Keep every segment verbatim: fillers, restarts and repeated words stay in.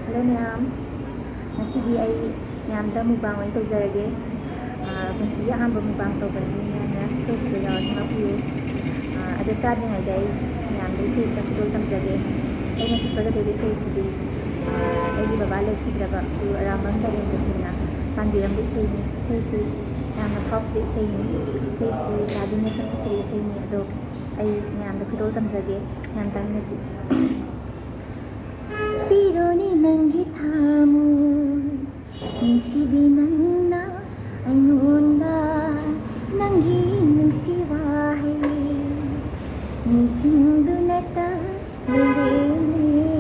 Hello ꯃꯌꯥꯝ, ꯉꯁꯤꯗꯤ ꯑꯩ ꯃꯌꯥꯝꯗ mukbang ꯑꯣꯏꯅ ꯇꯧꯖꯔꯒꯦ꯫ ꯑꯥ, ꯄꯨꯟꯁꯤꯒꯤ ꯑꯍꯥꯟꯕ mukbang ꯇꯧꯕꯅꯤ, ꯃꯌꯥꯝꯅ ꯁꯣꯏꯗꯅ ꯌꯥꯎꯁꯤ ꯉꯥꯛꯄꯤꯌꯨ꯫ ꯑꯥ, ꯑꯗꯣ ꯆꯥꯗ꯭ꯔꯤꯉꯩꯗ ꯑꯩ ꯃꯌꯥꯝꯗ ꯏꯁꯩ ꯑꯃꯇ ꯈꯨꯗꯣꯜ ꯇꯝꯖꯒꯦ꯫ ꯑꯩꯅ ꯁꯛꯆꯒꯗꯧꯔꯤꯕ ꯏꯁꯩꯁꯤꯗꯤ, ꯑꯥ, ꯑꯩꯒꯤ ꯕꯕꯥ ꯂꯩꯈꯤꯗ꯭ꯔꯕ ꯒꯨꯔꯨ ꯑꯔꯥꯝꯕꯝ ꯙꯔꯦꯟꯗ꯭ꯔ ꯁꯤꯡꯅ ꯄꯥꯟꯕꯤꯔꯝꯕ ꯏꯁꯩꯅꯤ꯫ ꯏꯁꯩꯁꯤ ꯌꯥꯝꯅ ꯐꯥꯎꯈꯤꯕ ꯏꯁꯩꯅꯤ꯫ ꯏꯁꯩꯁꯤ ꯗꯥ ꯗꯤꯅꯦꯁꯅ ꯁꯛꯈꯤꯕ ꯏꯁꯩꯅꯤ꯫ ꯑꯗꯣ ꯑꯩ ꯃꯌꯥꯝꯗ ꯈꯨꯗꯣꯜ ꯇꯝꯖꯒꯦ, ꯃꯌꯥꯝ ꯇꯥꯃꯤꯟꯅꯁꯤ꯫ ꯄꯤꯔꯣꯅꯦ ꯅꯪꯒꯤ ꯊꯃꯣꯏ, ꯅꯨꯡꯁꯤꯕꯤ ꯅꯪꯅ ꯑꯩꯉꯣꯟꯗ ꯅꯪꯒꯤ ꯅꯨꯡꯁꯤ ꯋꯥꯍꯩ ꯅꯤꯡꯁꯤꯡꯗꯨꯅꯇ ꯂꯩꯔꯦꯅꯦ꯫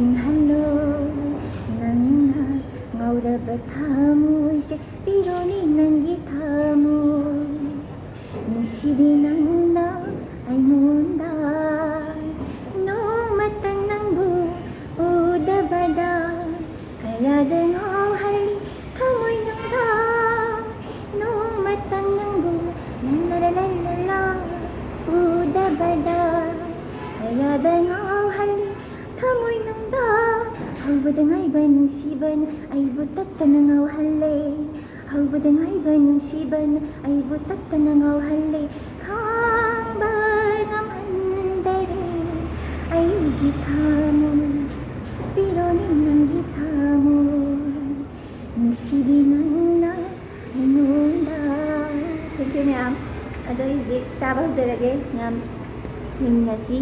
ꯏꯪꯍꯜꯂꯣ ꯅꯪꯅ ꯉꯥꯎꯔꯕ ꯊꯃꯣꯏꯁꯦ, ꯄꯤꯔꯣꯅꯦ ꯅꯪꯒꯤ ꯊꯃꯣꯏ꯫ ꯅꯨꯡꯁꯤꯕꯤ ꯅꯪꯅ ꯑꯩꯉꯣꯟꯗ ꯅꯣꯡꯃꯇꯪ ꯅꯪꯕꯨ ꯎꯗꯕꯗ ꯀꯌꯥꯗ ꯉꯥꯎꯍꯜꯂꯤ ꯊꯃꯣꯏꯅꯨꯡꯗ꯫ ꯅꯣꯡꯃꯇꯪ ꯅꯪꯕꯨ ꯂꯜꯂꯔ ꯂꯜꯂꯔ ꯎꯗꯕꯗ ꯀꯌꯥꯗ ꯉꯥꯎꯍꯜꯂꯤ ꯊꯃꯣꯏꯅꯨꯡꯗ꯫ ꯍꯧꯕꯗ ꯉꯥꯏꯕ ꯅꯨꯡꯁꯤꯕꯅ ꯑꯩꯕꯨ ꯇꯠꯇꯅ ꯉꯥꯎꯍꯜꯂꯦ꯫ ꯍꯧꯕꯗ ꯉꯥꯏꯕ ꯅꯨꯡꯁꯤꯕꯅ ꯑꯩꯕꯨ ꯇꯠꯇꯅ ꯉꯥꯎꯍꯜꯂꯦ꯫ ꯈꯥꯡꯕ ꯉꯝꯍꯟꯗꯔꯦ ꯑꯩꯒꯤ ꯊꯃꯣꯏ, ꯄꯤꯔꯣꯅꯦ ꯅꯪꯒꯤ ꯊꯃꯣꯏ, ꯅꯨꯡꯁꯤꯕꯤ ꯅꯪꯅ ꯑꯩꯉꯣꯟꯗ꯫ Thank you ꯃꯌꯥꯝ꯫ ꯑꯗꯣ ꯑꯩ ꯍꯧꯖꯤꯛ ꯆꯥꯕ ꯍꯧꯖꯔꯒꯦ, ꯃꯌꯥꯝ ꯌꯦꯡꯃꯤꯟꯅꯁꯤ꯫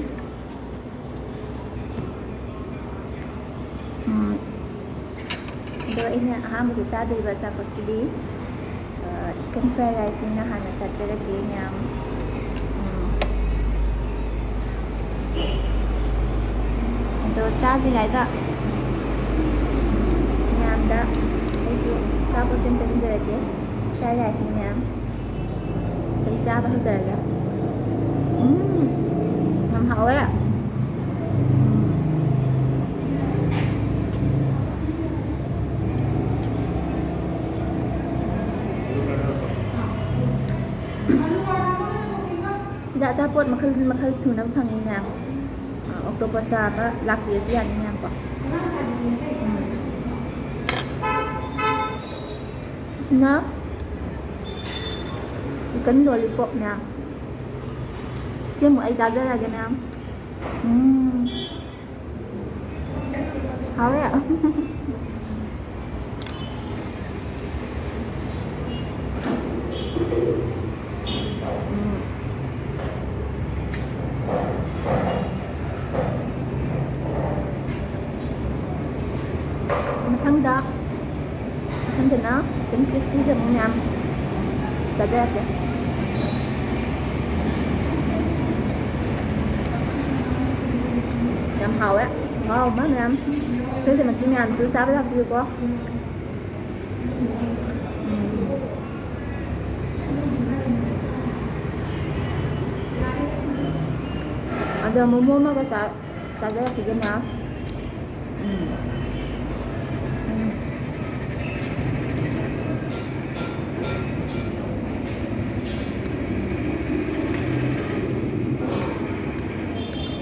ꯎꯝ꯫ ꯑꯗꯣ ꯑꯩꯅ ꯑꯍꯥꯟꯕꯗ ꯆꯥꯗꯣꯔꯤꯕ ꯑꯆꯥꯄꯣꯠꯁꯤꯗꯤ, ꯑ, chicken fried rice ꯑꯣꯏꯅ ꯍꯥꯟꯅ ꯆꯥꯖꯔꯒꯦ ꯃꯌꯥꯝ꯫ ꯎꯝ꯫ ꯑꯗꯣ ꯆꯥꯗ꯭ꯔꯤꯉꯩꯗ ꯃꯌꯥꯝꯗ ꯑꯩꯁꯨ ꯑꯆꯥꯄꯣꯠꯁꯦ ꯑꯝꯇ ꯎꯠꯆꯔꯛꯀꯦ꯫ Fried rice ꯅꯤ ꯃꯌꯥꯝ꯫ ꯑꯩ ꯆꯥꯕ ꯍꯧꯖꯔꯒꯦ꯫ ꯎꯝ, ꯌꯥꯝ ꯍꯥꯎꯋꯦ꯫ ꯁꯤꯗ ꯑꯆꯥꯄꯣꯠ ꯃꯈꯜ ꯃꯈꯜ ꯁꯨꯅꯕ ꯐꯪꯉꯤ ꯃꯌꯥꯝ꯫ ꯑꯥ, OK꯫ ꯑꯇꯣꯞꯄ ꯆꯥꯕ ꯂꯥꯛꯄꯤꯔꯁꯨ ꯌꯥꯅꯤ ꯃꯌꯥꯝ ꯀꯣ꯫ ꯎꯝ꯫ ꯁꯤꯅ chicken lollipop ꯃꯌꯥꯝ꯫ ꯁꯤ ꯑꯃꯨꯛ ꯑꯩ ꯆꯥꯖꯔꯒꯦ ꯃꯌꯥꯝ꯫ ꯎꯝ꯫ ꯍꯥꯎꯋꯦ꯫ ꯎꯝ꯫ ꯃꯊꯪꯗ, ꯃꯊꯪꯗꯅ chicken crispy ꯁꯦ ꯑꯃꯨꯛ ꯃꯌꯥꯝ ꯆꯥꯖꯔꯛꯀꯦ꯫ ꯌꯥꯝ ꯍꯥꯎꯋꯦ꯫ ꯍꯥꯎ ꯑꯃ ꯃꯌꯥꯝ꯫ ꯁꯣꯏꯗꯅꯃꯛꯀꯤ ꯃꯌꯥꯝꯁꯨ ꯆꯥꯕ ꯂꯥꯛꯄꯤꯌꯨꯀꯣ꯫ ꯎꯝ꯫ ꯑꯗꯣ ꯃꯣꯃꯣ ꯑꯃꯒ ꯆꯥ-, ꯆꯥꯖꯔꯛꯈꯤꯒꯦ ꯃꯌꯥꯝ꯫ ꯎꯝ꯫ ꯎꯝ꯫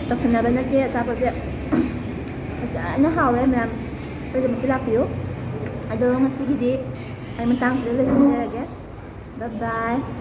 ꯇꯧꯁꯤꯟꯅꯕ ꯅꯠꯇꯦ ꯑꯆꯥꯄꯣꯠꯁꯦ꯫ ꯐꯖꯅ ꯍꯥꯎꯋꯦ ꯃꯌꯥꯝ꯫ ꯁꯣꯏꯗꯅꯃꯛꯀꯤ ꯂꯥꯛꯄꯤꯌꯨ꯫ ꯑꯗꯣ ꯉꯁꯤꯒꯤꯗꯤ ꯑꯩ ꯃꯇꯥꯡꯁꯤꯗ ꯂꯣꯏꯁꯤꯟꯖꯔꯒꯦ꯫ Bye bye꯫